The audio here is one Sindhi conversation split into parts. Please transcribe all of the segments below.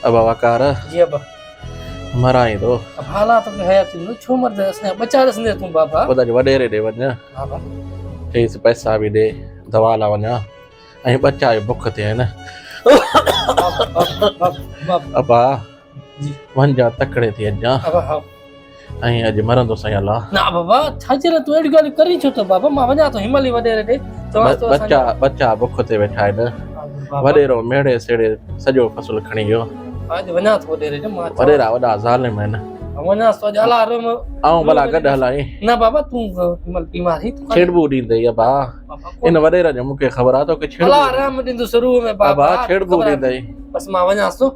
ابا وقار. جي ابا. مرائين ٿو. ابا الله توکي حياتي ڏنو ڇو مرد اسان جا ٻچا ڏسندين تون بابا. پوء ته اڄ وڏيري ڏي وڃ. بابا. چئيس پئسا به ڏي دوا لا وڃان ۽ ٻچا به بک تي آهن. ابا وڃجان تڪڙي ٿي اچجان. ابا ها. ۽ اڄ مرندو سائين الله. نه بابا ڇا جي لاء تون اهڙيون ڳالهيون ڪرين ڇو ٿو بابا مان وڃان ٿو هن مهل ئي وڏيري ڏي چوانس ٿو ٻچا ٻچا بک تي ويٺا آهن وڏيرو ميڙي سيڙي سڄو فصل کڻي ويو. اڄ وڃان ٿو وڏيري ڏي مان وڏيرا وڏا ظالم آهن. وڃانس ٿو اڄ الله رحم. آئون ڀلا گڏ هلائين. نه بابا تون هن مهل بيمار آهين. ڇيڙبو ڏيندئي ابا ان وڏيرن جو مونکي خبر آ توکي ڇيڙبو. الله رحم ڏيندس روح ۾ بابا. ابا ڇيڙبو ڏيندئي. بس مان وڃانس ٿو.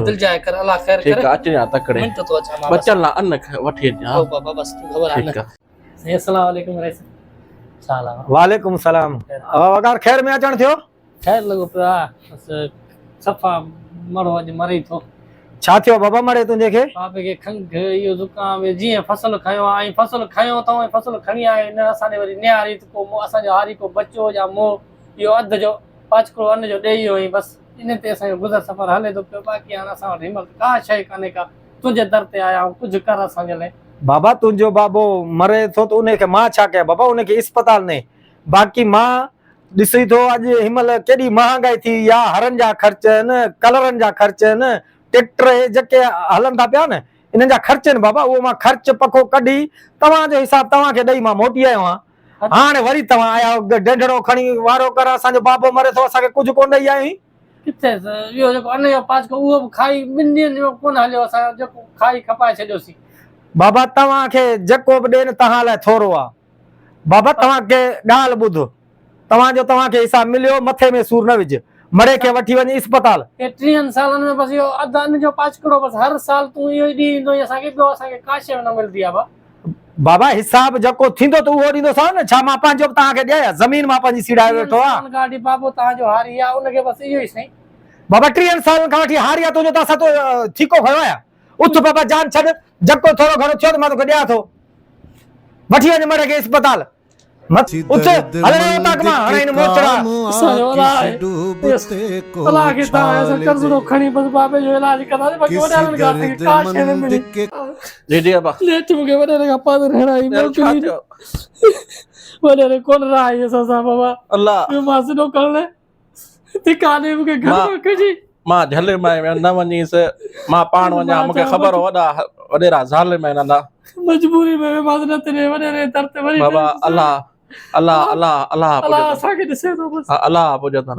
دل جاء ڪر الله خير ڪري. ٺيڪ آ اچجان تڪڙي. منٽ ٿو اچان مان. ٻچن لا ان وٺي اچجان. هو بابا بس تون گهٻراء نه. ٺيڪ آ. سائين السلام عليڪم رئيس ڇا حال آ. وعليڪم السلام ابا وقار خير ۾ اچڻ ٿيو. خير لڳو پيو آ بس صفا مڙهو اڄ مري ٿو. ڇا ٿيو بابا مڙهي تنهنجي کي. بابي کي کنگهه اهو زڪام جيئن فصل کنيو آ ۽ فصل کنيو اٿئون ۽ فصل کڻي آيو نه اسان ڏي وري نهاري ته ڪو اسان جو هاري ڪو بچو يا مئو اهو اڌ جو پاچڪڙو ان جو ڏيئي ويو ۽ بس انهي تي اسان جو گذر سفر هلي ٿو پيو باقي هاڻ اسان وٽ هن مهل ڪا شيء ڪانهي ڪا تنهنجي در تي آيا آهيون ڪجهه ڪر اسان جي لئه. بابا تنهنجو بابو مري ٿو ته انهي کي مان ڇا ڪيان بابا انهي کي اسپتال ني باقي مان ڏسين ٿو اڄ هن مهل ڪيڏي مهانگائي ٿي وئي آهي هرن جا خرچ آهن ڪلرن جا خرچ آهن ٽيڪٽر هي جيڪي هلن ٿا پيا نه انهن جا خرچ آهن بابا اهو مان خرچ پکو ڪڍي توهان جو حساب توهان کي ڏئي مان موٽي آيو آهيان هاڻ وري توهان آيا آهيو ڍنڍڙو کڻي وارو ڪر اسان جو بابو مري ٿو اسان کي ڪجهه ڪونه ڏئي آيا آهين. ڪٿي اهو جيڪو ان جو پاچڪو اهو به کائي ٻن ڏينهن جو ڪونه هليو اسان جو جيڪو کائي کپائي ڇڏيوسين. بابا توهان کي جيڪو به ڏين توهان لاء ٿورو آ. بابا توهان کي ڳالهه ٻڌ توهان جو توهان کي حساب مليو مٿي ۾ سور نه وجهه مڙهي کي وٺي وڃ اسپتال. هي ٽيهن سالن ۾ بس اهو اڌ ان جو پاچڪڙو بس هر سال تون اهو ئي ڏينهن ايندو آهين اسان کي ٻيو اسان کي ڪا شيء نه ملدي آ با. بابا حساب جيڪو ٿيندو ته اهو ڏيندوسانو نه، ڇا مان پنهنجو به توهان کي ڏيان يا زمين مان پنهنجي سيڙائي ويٺو آهيان. ٽيهن سالن کان وٺي بابو توهان جو هاري آهي ان کي بس اهو ئي سائين. بابا ٽيهن سالن کان وٺي هاري آهي تنهنجو ته اسان تو ٺيڪو کنيو آهي. اٿ بابا جان ڇڏ جيڪو ٿورو گهڻو ٿيو ته مان توکي ڏيان ٿو. وٺي وڃ مڙهه کي اسپتال. اٿ هل ري اوطاق مان هڻ هن موچڙا. اسان جو الله آهي الله کي توهان اسان قرضڙو کڻي بس بابي جو علاج ڪنداسين باقي وڏيرن کان اسان کي ڪا شيء نه ملي. جي جي ابا. نيٺ مون کي وڏيري کان پادر هڻائي موڪلي وڏيري ڪونه رهائي اسان سان بابا. الله. ٻيو مان سڌو ڪرڻ ڌڪا ڏئي مون کي گهر مان ڪڍي. مان جهلي مان نه وڃيس مان پاڻ وڃان مون کي خبر هو وڏا وڏيرا ظالم آهن ادا. مجبوري ۾ ويمانس نه تڏهن وڏيري در تي وري بابا الله الله الله الله الله اسان کي ڏسي ٿو بس الله پڄندن.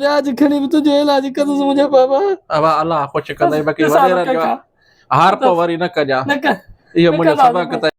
وياج کڻي به تنهنجو علاج ڪندس منهنجا بابا. ابا الله خوش ڪندئي باقي وڏيرن جو هارپو وري نه ڪجان نه ڪر اهو منهنجو سبق ته.